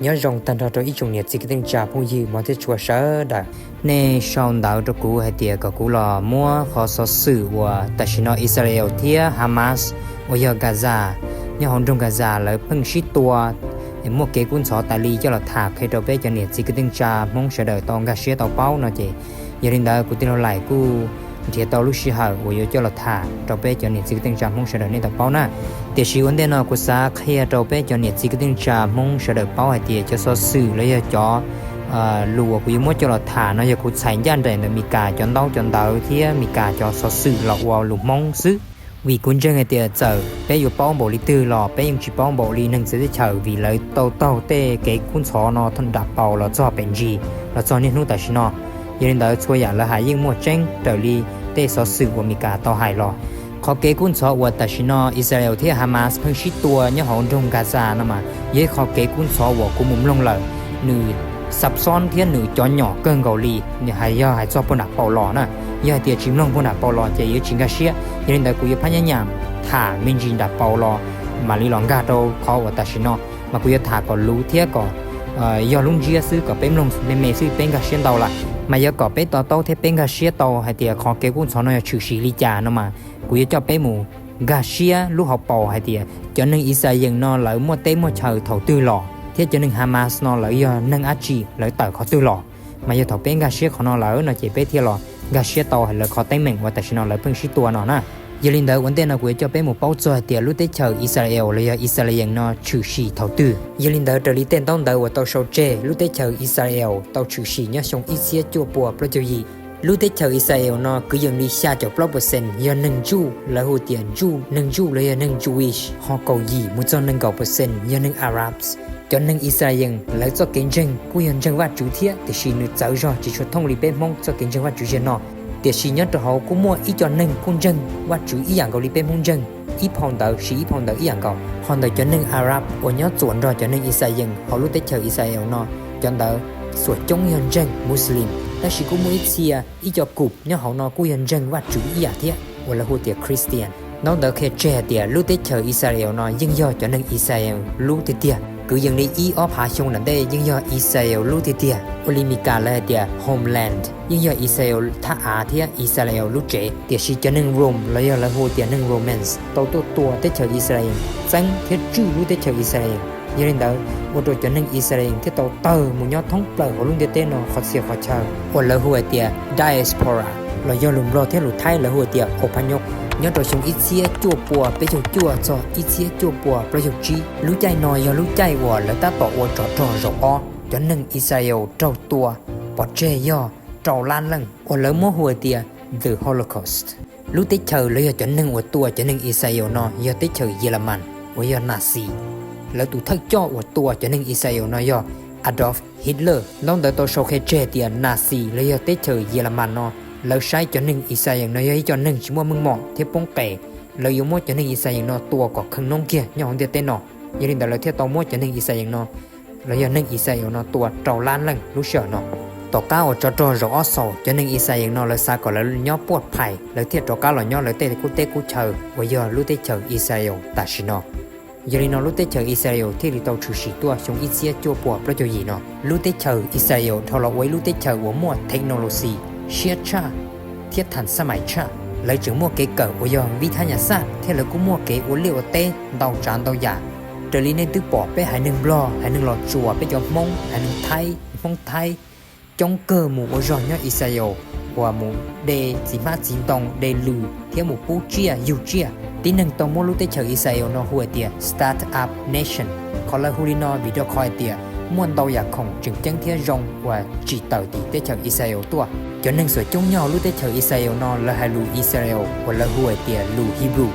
Nyob zoo tag nrho rau ib tsoom niam txiv kwv tij neej tsa phooj ywg mog thiab tshua sawv daws. Nej sau ntawv rau kuv hais tias kom kuv los muab qhov xov xwm uas tam sim no Israel thiab Hamas uas yog Gaza, nyob hauv nroog Gaza lawv pheej sib tua, muaj kev kub ntxhov tas li coj los tham qhia rau peb cov niam txiv kwv tij neej tsa Hmoob sawv daws tau nkag siab tau paub no ces, yog li ntawd kuv tij laug Laim kuj nrhiav tau lub sij hawm uas yuav coj los tham rau peb cov niam txiv kwv tij neej tsa Hmoob sawv daws nej tau paub na. Tiam sis ua ntej no kuv xav qhia rau peb cov niam txiv kwv tij neej tsa Hmoob sawv daws paub hais tias cov xov xwm los yog cov lus uas kuv yuav muab coj los tham no yog kuv txhais ncaj nraim ntawm Mis Kas cov ntaub cov ntawv thiab Mis Kas cov xov xwm los ua lus Hmoob xwb. Vim kuv ntseeg hais tias txawm peb yuav paub npaum li twg los peb yeej tsis paub npaum li neeg txawv teb chaws vim lawv tau taug tej kev kub ntxhov no nram paus los txog pem ntsis los txog niaj hnub tam sim no. Yog li ntawd txhua yam lawv hais yeej muaj tseeb raws li tej xov xwm uas Mis Kas tau hais los. Qhov kev kub ntxhov uas tam sim no Israel thiab Hamas pheej sib tua nyob hauv nroog Gaza no mas yog ib qhov kev kub ntxhov uas kuv mus mloog lawm, nws xab xob thiab nws cov nyom kawg nkaus li, nws hais yog hais txog puag nram paus los na. Yog hais tias tsis mloog puag nram paus los ces yuav tsis nkag siab, yog li ntawd kuv yuav phab nyab nyam tham me ntsis nram paus los mam li los nkag rau qhov uas tam sim no, mas kuv yuav tham kom luv thiab kom yog lub ntsiab xwb kom peb mloog me me xwb peb nkag siab ntau lawm. Mas yuav kom peb to taub thiab peb nkag siab tau hais tias qhov kev kub ntxhov no yog tshwm sim li cas no mas kuv yuav coj peb mus nkag siab lub hauv paus hais tias cov neeg Israel no lawv muaj teb muaj chaw thaum twg los thiab cov neeg Hamas no lawv yog neeg dab tsi, lawv tawm qhov twg los. Mas yog thaum peb nkag siab qhov no lawm no ces peb thiaj los nkag siab tau lawv qhov teeb meem uas tam sim no lawv pheej sib tua no na. Yog li ntawd ua ntej no kuv yuav coj peb mus paub txog hais tias lub teb chaws Israel los yog Israel no tshwm sim thaum twg. Yog li ntawd raws li tej ntaub ntawv uas tau sau tseg, lub teb chaws Israel tau tshwm sim nyob xyoo ib txhiab cuaj pua plaub caug yim. Lub teb chaws Israel no kwv yees li xya caum plaub percent yog neeg Jew, lawv hu tias Jew, neeg Jew los yog neeg Jewish, ho kaum yim mus txog nees nkaum percent yog neeg Arabs. Cov neeg Israel lawv txoj kev ntseeg kuj yog ntseeg Vajtswv thiab, tiam sis nws txawv zog tsis tshua thooj li peb Hmoob txoj kev ntseeg Vajtswv ziag no. Tiam sis nyob rau hauv kuj muaj ib co neeg kuj ntseeg Vajtswv ib yam nkaus li peb Hmoob ntseeg, ib phau ntawv siv ib phau ntawv ib yam nkaus. Ho ntawm cov neeg Arab uas nyob txuam nrog cov neeg Israel hauv lub teb chaws Israel no, cov ntawd xuam coob yog ntseeg Muslim, tab sis kuj muaj ib txhia ib co kup nyob hauv no kuj yog ntseeg Vajtswv ib yam thiab uas lawv hu tias Christian. Ntaub ntawv qhia tseg hais tias lub teb chaws Israel no yeej yog cov neeg Israel lub tiag tiag. Kwv yees li ib ob phav xyoo nram ntej yeej yog Israel lub tiag tiag. Ua li Mis Kas lawv hais tias homeland yeej yog Israel thaj av thiab Israel lub tsev. Tiam sis cov neeg Rome los yog lawv hu tias neeg Romans tau tuaj tua teb chaws Israel, txeeb thiab tswj lub teb chaws Israel. Yog li ntawd ua rau cov neeg Israel thiaj tau tawg mus nyob thoob plaws hauv lub ntiaj teb no qhov txhia qhov chaw uas lawv hu hais tias diaspora, los yog lus Nplog thiab lus Thaib lawv hu hais tias อพยพ. Nyob rau xyoo ib txhiab cuaj pua peb caug cuaj txog ib txhiab cuaj pua plaub caug tsib, lub caij no yog lub caij uas lawv tab tom ua tsov rog zaum ob, cov neeg Israel raug tua pov tseg yog rau lab leej uas lawv muab hu hais tias the Holocaust. Lub teb chaws los yog cov neeg uas tua cov neeg Israel no yog teb chaws Yelamas uas yog Nazi. Lawv tus thawj coj uas tua cov neeg Israel no yog Adolf Hitler. Ntaub ntawv tau sau qhia tseg tias Nazi los yog teb chaws Yelamas no, lawv saib cov neeg Israel no yog ib co neeg tsis muaj meej mom thiab poob qes, lawv yuav muab cov neeg Israel no tua kom kheev noob kiag nyob hauv ntiaj teb no. Yog li ntawd lawv thiaj tau muab cov neeg Israel no los yog neeg Israel no tua rau lab leej lub sij hawm no. Tom qab uas tsov rog zaum ob xaus, cov neeg Israel no lawv xav kom lawv nyob puaj phais, lawv thiaj rov qab los nyob lawv tej kub teb kub chaw uas yog lub teb chaws Israel tam sim no. Yog li no lub teb chaws Israel thiaj li tau tshwm sim tuaj xyoo ib txhiab cuaj pua plaub caug yim no. Lub teb chaws Israel dhau los ua ib lub teb chaws uas muaj technology siab tshaj thiab tham xab mais tshaj. Lawv tseem muaj kev kawm uas yog vib thab nyas xaj thiab lawv kuj muaj kev ua liaj ua teb ntau tsav ntau yam. Raws li nej twb pom peb haiv neeg Nplog, haiv neeg Los Tsuas, peb cov Hmoob, haiv neeg Thaib, Hmoob Thaib coob kawg mus ua zog nyob Israel uas mus de txiv hmab txiv ntoo, de lws thiab mus pub tsiaj yug tsiaj. Tib neeg tau muab lub teb chaws Israel no hu hais tias start-up nation. Qhov lawv hu li no vim rau qhov hais tias muaj ntau yam khoom tseem ceeb thiab zoo uas tsim tawm tim teb chaws Israel tuaj. Cov neeg xuam coob nyob hauv lub teb chaws Israel no lawv hais lus Israel uas lawv hu hais tias lus Hebrew,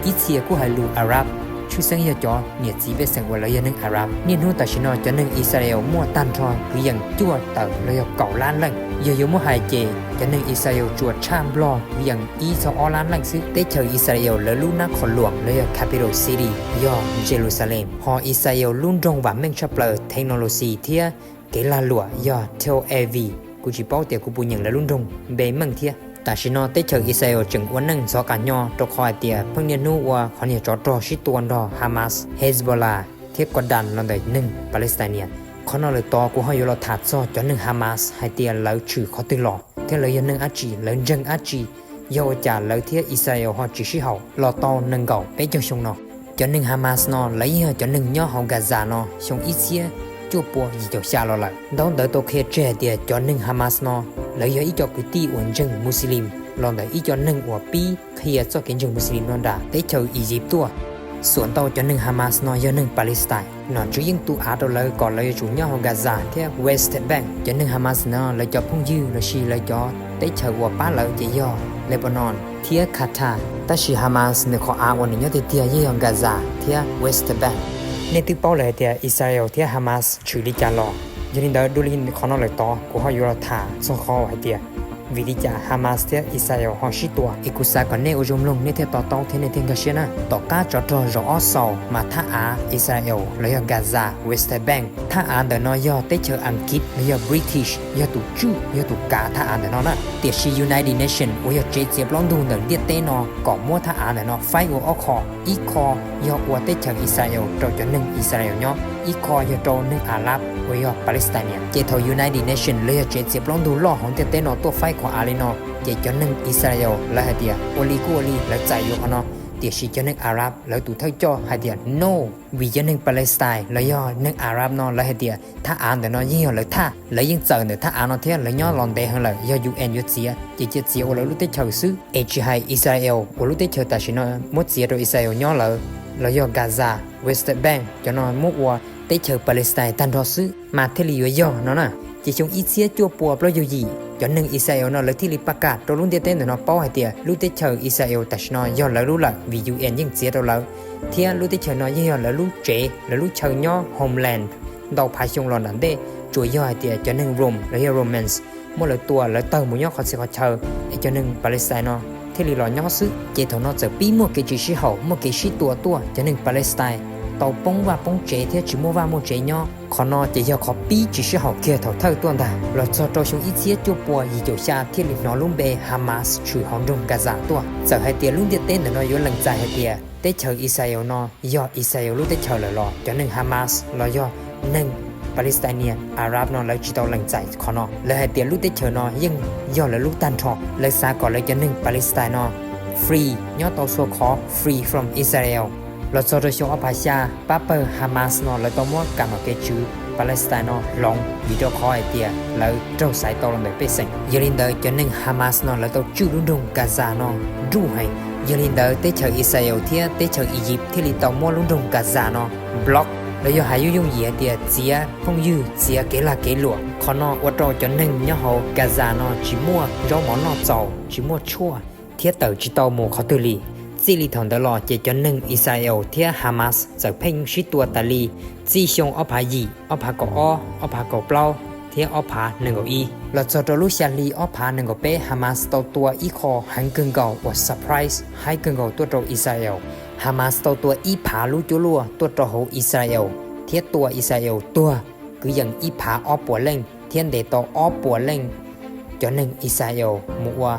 ib txhia kuj hais lus Arab, tshwj xeeb yog cov niam txiv pej xeem uas lawv yog neeg Arab. Niaj hnub tam sim no cov neeg Israel muaj tag nrho kwv yees cuaj tawm los yog kaum lab leej. Yog yuav muab hais ces cov neeg Israel tsuas tshaj Nplog kwv yees ib txog ob lab leej xwb. Teb chaws Israel lawv lub nab qhos luam los yog capital city yog Jerusalem, ho Israel lub nroog vam meej tshaj plaws technology thiab kev lag luam yog Tel Aviv. Kuv tsis paub tias kuv puas nyeem lawv lub nroog npe meej thiab. Tam sim no teb chaws Israel tseem ua neej ntxhov qas nyo rau qhov hais tias pheej niaj hnub ua qhov niag tsov rog sib tua nrog Hamas, Hezbollah, thiab koj das los ntawm neeg Palestine. Qhov no lawm tod kuv ho yuav los tham txog cov neeg Hamas hais tias lawv tshwm qhov twg los thiab lawv yog neeg dab tsi, lawv ntseeg dab tsi, yog ua cas lawv thiab Israel ho tsis sib haum los tau nees nkaum peb caug xyoo no. Cov neeg Hamas no lawv yeej yog cov neeg nyob hauv Gaza no xyoo ib txhiab cuaj pua yim caum xya los lawm. Ntaub ntawv tau qhia tseg hais tias cov neeg Hamas no lawv yog ib co kwv tij uas ntseeg Muslim los ntawm ib co neeg uas pib qhia txoj kev ntseeg Muslim no nram teb chaws Iziv tuaj. Xuam ntau cov neeg Hamas no yog neeg Palestine, nom tswv yeej tu av rau lawv kom lawv yuav tsum nyob hauv Gaza thiab West Bank. Cov neeg Hamas no lawv cov phooj ywg los sis lawv cov teb chaws uas pab lawv ces yog Lebanon thiab Qatar, tab sis Hamas nws qhov av uas nws nyob tiag tiag yeej yog Gaza thiab West Bank. Nej twb paub lawm hais tias Israel thiab Hamas tshwm li cas los, yog li ntawd dua li qhov no lawm tod kuv ho yuav los tham txog qhov hais tias vim li cas Hamas thiab Israel ho sib tua. Es kuv xav kom nej ua zoo mloog nej thiaj to taub thiab nej thiaj nkag siab na. Tom qab tsov rog zaum ob xaus mas thaj av Israel los yog Gaza West Bank, thaj av ntawm no yog teb chaws Askiv los yog British yog tus tswj yog tus kav thaj av ntawm no na. Tiam sis United Nations uas yog tsev txiav plaub ntug ntawm ntiaj teb no kom muab thaj av ntawm no faib ua ob qho, ib qho yog ua teb chaws Israel rau cov neeg Israel nyob, ib qho yog rau neeg Arab uas yog Palestine. Ces thaum United Nations los yog tsev txiav plaub ntug loj hauv ntiaj teb no tuaj faib qhov av li no, ces cov neeg Israel lawv hais tias ua li kuj ua li, lawv txais yuav qhov no. Tiam sis cov neeg Arab lawv tus thawj coj hais tias no, vim cov neeg Palestine los yog neeg Arab no lawv hais tias thaj av ntawm no yeej yog lawv thaj, lawv yeej txawm ntawm thaj av no thiab lawv nyob los ntev heev lawm, yog U N yuav txiav ces cia txiav ua lawv lub teb chaws xwb, es tsis hais Israel uas lub teb chaws tam sim no muab txiav rau Israel nyob lawm los yog Gaza, West Bank cov no muab ua teb chaws Palestine tag nrho xwb mas thiaj li yuav yog no na. Ces xyoo ib txhiab cuaj pua plaub caug yim cov neeg Israel no lawv thiaj li pab kam rau lub ntiaj teb ntawm no paub hais tias lub teb chaws Israel tam sim no yog lawv lub lawm vim U N yeej txiav rau lawv, thiab lub teb chaws no yeej yog lawv lub tsev, lawv lub chaw nyob homeland. Ntau phav xyoo los nram ntej tsuas yog hais tias cov neeg Rome los yog Romans muab lawv tua lawv tawg mus nyob qhov txhia qhov chaw, es cov neeg Palestine no thiaj li los nyob xwb. Ces thaum no txawm pib muaj kev tsis sib haum, muaj kev sib tua tuaj, cov neeg Palestine tau poob vaj poob tsev thiab tsis muaj vaj muaj tsev nyob. Qhov no ces yog qhov pib tsis sib haum kiag thaum thawj tuaj ntag. Los txog rau xyoo ib txhiab cuaj pua yim caum xya thiaj li hnov lub npe Hamas tshwm hauv nroog Gaza tuaj. Txawm hais tias lub ntiaj teb ntawm no yuav lees txais hais tias teb chaws Israel no yog Israel lub teb chaws lawm los cov neeg Hamas los yog neeg Palestinian Arab no lawv tsis tau lees txais qhov no. Lawv hais tias lub teb chaws no yeej yog lawv lub tag nrho. Lawv xav kom lawv cov neeg Palestine no free, nyob tau txhua qhov, free from Israel. Los txog rau xyoo ob phav xya, pab pawg Hamas no lawv tau muab kam nom kev tswv Palestine no hloov vim rau qhov hais tias lawv raug xaiv tau los ntawm pej xeem. Yog li ntawd cov neeg Hamas no lawv tau tswj lub nroog Gaza no nruj heev. Yog li ntawd teb chaws Israel thiab teb chaws Iziv thiaj li tau muab lub nroog Gaza no block, los yog hais yooj yooj yim hais tias txiav phooj ywg, txiav kev lag kev luam. Qhov no ua rau cov neeg nyob hauv Gaza no tsis muaj zaub mov noj txaus, tsis muaj tshuaj, thiab tawm tsis tau mus qhov twg li. Txij li thaum ntawd los ces cov neeg Israel thiab Hamas txawm pheej sib tua tas li txij xyoo ob phav yim, ob phav kaum ob, ob phav kaum plaub thiab ob phav nees nkaum ib. Los txog rau lub xya hli ob phav nees nkaum peb, Hamas tau tua ib qho heev kawg nkaus uas surprise heev kawg nkaus tuaj rau Israel. Hamas tau tua ib phav lub cuab luaj tuaj rau hauv Israel thiab tua Israel tuag kwv yees ib phav ob puas leej thiab ntes tau ob puas leej cov neeg Israel mus ua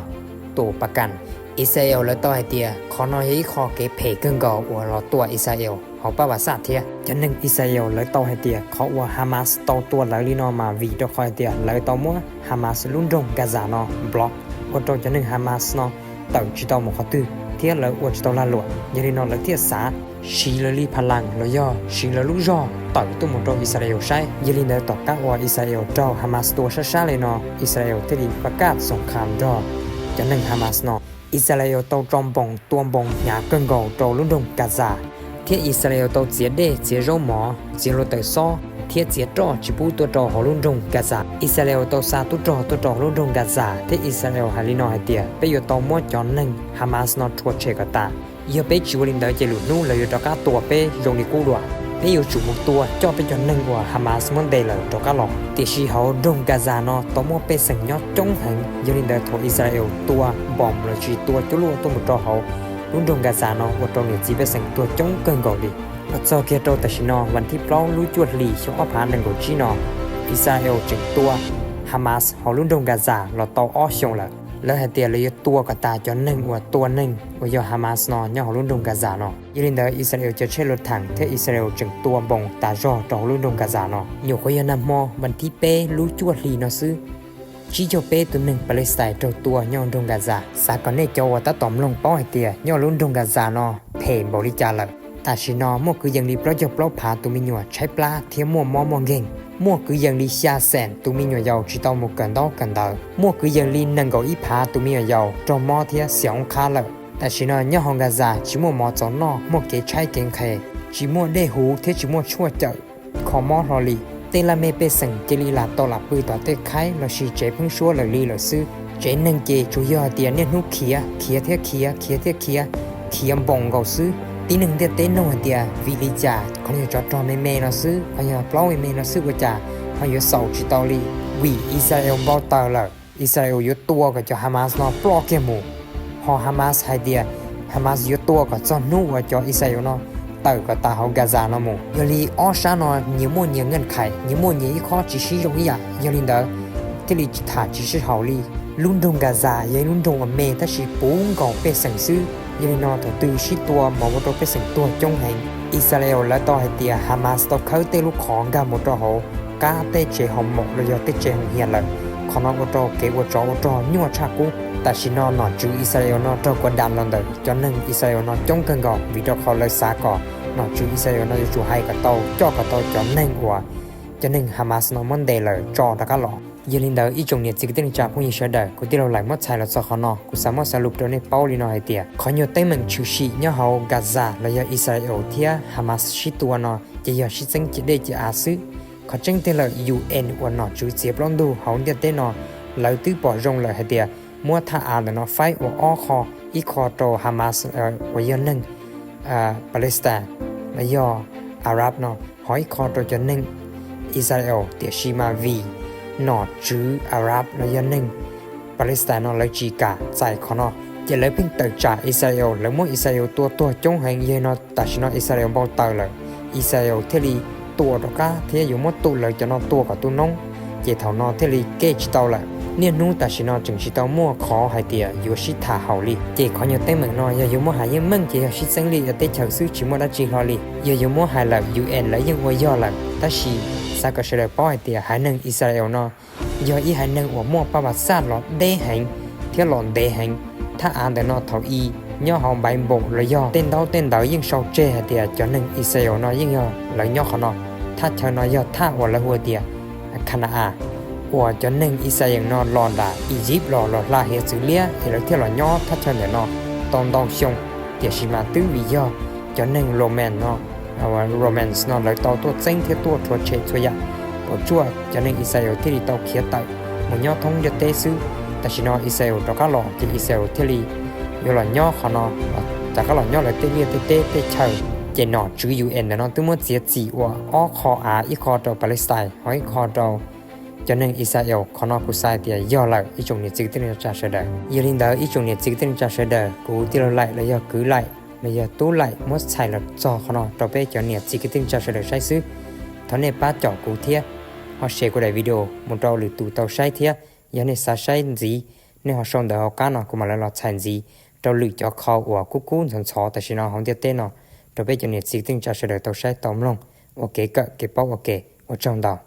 tus pas kas. Israel lawv tau hais tias qhov no yog ib qho kev phem kawg nkaus uas los tua Israel hauv pab vas xaj thiab. Cov neeg Israel lawv tau hais tias qhov uas Hamas tau tua lawv li no mas vim rau qhov hais tias lawv tau muab Hamas lub nroog Gaza no block, ua rau cov neeg Hamas no tawm tsis tau mus qhov twg thiab lawv ua tsis tau lag luam. Yog li no lawv thiaj xav siv lawv li pha las los yog siv lawv lub zog tawm tuaj mus rau Israel saib. Yog li ntawd tom qab uas Israel raug Hamas tua sab sab li no, Israel thiaj li pab kaj xoom qha nrog cov neeg Hamas no. Israel tau tso npoos tua npoos hnyav kawg nkaus rau lub nroog Gaza, thiab Israel tau txiav dej, txiav zaub mov, txiav hluav taws xob thiab txiav roj tsis pub tuaj rau hauv lub nroog Gaza. Israel tau xa tub rog tuaj rau hauv lub nroog Gaza thiab Israel hais li no hais tias peb yuav tau muab cov neeg Hamas no rhuav tshem kom tas. Yog peb tsis ua li ntawd ces lwm hnub lawv yuav rov qab tua peb zoo li qub dua. Peb yuav tsum mus tua coj peb cov neeg uas Hamas muab ntes lawm rov qab los. Tiam sis hauv nroog Gaza no tau muaj pej xeem nyob coob heev, yog li ntawd thaum Israel tua npoos los sis tua cuab luaj tuaj mus rau hauv lub nroog Gaza no ua rau niam txiv pej xeem tuag coob kawg nkaus li. Los txog kiag rau tam sim no vas thib plaub lub cuaj hlis xyoo ob phav nees nkaum tsib no, Israel tseem tua Hamas hauv lub nroog Gaza los tau ob xyoos lawm. Lawv hais tias lawv yuav tua kom tas cov neeg uas tua neeg uas yog Hamas no nyob hauv lub nroog Gaza no. Yog li ntawd Israel cov tsheb luv theem thiab Israel tseem tua npoos tas zog rau hauv lub nroog Gaza no. Nyuam qhuav yog nag hmo vas thib peb lub cuaj hli no xwb, tsib caug peb tus neeg Palestine raug tua nyob nroog Gaza. Xav kom nej cov uas tab tom mloog paub hais tias nyob lub nroog Gaza no phem npaum li cas lawm. Tam sim no muaj kwv yees li plaub caug plaub phav tus me nyuam tshaib plab thiab muaj mob muaj nkeeg. Muaj kwv yees li xya xees tus me nyuam yaus tsis tau mus kawm ntaub kawm ntawv. Muaj kwv yees li nees nkaum ib phav tus me nyuam yaus raug mob thiab xiam oob qhab lawm. Tam sim no nyob hauv Gaza tsis muaj mov txaus noj, muaj kev tshaib kev nqhis, tsis muaj dej huv thiab tsis muaj tshuaj cawm kho mob hlo li. Tej laj mej pej xeem cia li lam tau lam pw tom tej khaib lossis tsev pheeb suab lawm li lawm xwb. Tsev neeg ces tsuas yog hais tias niaj hnub khiav khiav thiab khiav, khiav thiab khiav, khiav npoos nkaus xwb. Tib neeg ntiaj teb nug hais tias vim li cas qhov yog tsov rog me me no xwb, qhov yog plaub me me no xwb ua cas ho yuav xaus tsis tau li? Vim Israel npau taws lawm. Israel yuav tua kom cov Hamas no ploj kiag mus. Ho Hamas hais tias Hamas yuav tua kom txog hnub uas cov Israel no tawm kom tas hauv Gaza no mus. Yog li ob sab no nyias muaj nyias nkeej khais, nyias muaj nyias ib qho tsis sib zoo ib yam, yog li ntawd thiaj li tham tsis sib haum li. Lub nroog Gaza yog ib lub nroog uas me tab sis puv nkaus pej xeem xwb. Yog li no thaum twg sib tua mas ua rau pej xeem tuag coob heev. Israel lawv tau hais tias Hamas tau khawb tej lub qhov nkag mus rau hauv qab tej tsev hoo mom los yog tej tsev hoo hias lawm. Qhov no ua rau kev ua tsov ua rog nyuaj tshaj qub. Tam sim no nom tswv Israel no raug kuas dam los ntawm cov neeg Israel no coob kawg nkaus vim rau qhov lawv xav kom nom tswv Israel no yuav tsum hais kom tau, coj kom tau cov neeg uas cov neeg Hamas no muab ntes lawm tso rov qab los. Yog li ntawd ib tsoom niam txiv kwv tij neej tsa phooj ywg sawv daws, kuv tij laug Lais muab txhais los txog qhov no kuv xav muab xav lus rau nej paub li no hais tias qhov nyuag teeb meem tshwm sim nyob hauv Gaza los yog Israel thiab Hamas sib tua no ces yog sib txeeb cia dej cia av xwb. Qhov tseeb tiag lawm UN uas nom tswv txiav plaub ntug hauv ntiaj teb no lawv twb pom zoo lawm hais tias muab thaj av ntawm no faib ua ob qho, ib qho rau Hamas uas yog neeg Palestine los yog Arab no, ho ib qho rau cov neeg Israel. Tiam sis mas vim nom tswv Arab los yog neeg Palestine no lawv tsis kam txais qhov no, ces lawv pheej tawm tsam Israel, lawv muab Israel tua tuag coob heev. Yog li no tam sim no Israel npau taws lawm, Israel thiaj li tua rov qab thiab yuav muab tua lawv cov no tua kom tu noob, ces thaum no thiaj li kej tsis tau lawm. Niaj hnub tam sim no tseem tsis tau muaj qhov hais tias yuav sib tham haum li. Ces qhov nyuag teeb meem no yog yuav muab hais yeej meej ces yog sib txeeb li teb chaws xwb tsis muaj dab tsi hlo li. Yog yuav muab hais lawm UN lawv yeej ua yog lawm, tab sis xav kom sawv daws paub hais tias haiv neeg Israel no yog ib haiv neeg uas muaj paj pas xaj los deb heev thiab los ntev heev. Thaj av ntawm no thaum i nyob hauv npaiv npaum los yog tej ntaub tej ntawv yeej sau tseg hais tias cov neeg Israel no yeej yog lawv nyob qhov no. Thaj chaw no yog thaj uas lawv hu tias Khanaa, uas cov neeg Israel no los nram Iziv los los hla hiav txwv liab es lawv thiaj los nyob thaj chaw ntawm no tau ntau xyoo. Tiam sis mas twb vim yog cov neeg Roman no, Romans no lawv tau tuaj txeeb thiab tuaj rhuav tshem txhua yam, puas tsuaj cov neeg Israel thiaj li tau khiav tawm mus nyob thoob ntiaj teb xwb. Tam sim no Israel rov qab los ces Israel thiaj li yuav los nyob qhov no, rov qab los nyob lawv tej liaj tej teb tej chaw. Ces nom tswv UN ntawm no twb muab txiav txim ua ob qho av, ib qho rau Palestine ho ib qho rau cov neeg Israel. Qhov no kuv xav hais tias yog lawm ib tsoom niam txiv kwv tij neej tsa sawv daws. Yog li ntawd ib tsoom niam txiv kwv tij neej tsa sawv daws, kuv tij laug Laim los yog kwv Laim los yog tub Laim muab txhais los txog qhov no rau peb cov niam txiv kwv tij neej tsa sawv daws saib xwb. Thov nej pab caum kuv thiab ho share kuv daim video mus rau lwm tus tau saib thiab. Yog nej xav saib ntxiv, nej ho sau ntawv hauv qab no kuv mam li los txhais ntxiv rau lwm cov qho uas kub kub ntxhov ntxhov tam sim no hauv ntiaj teb no rau peb cov niam txiv kwv tij neej tsa sawv daws tau saib tau mloog ua kev kawm kev paub ua ke. Ua tsaug ntau.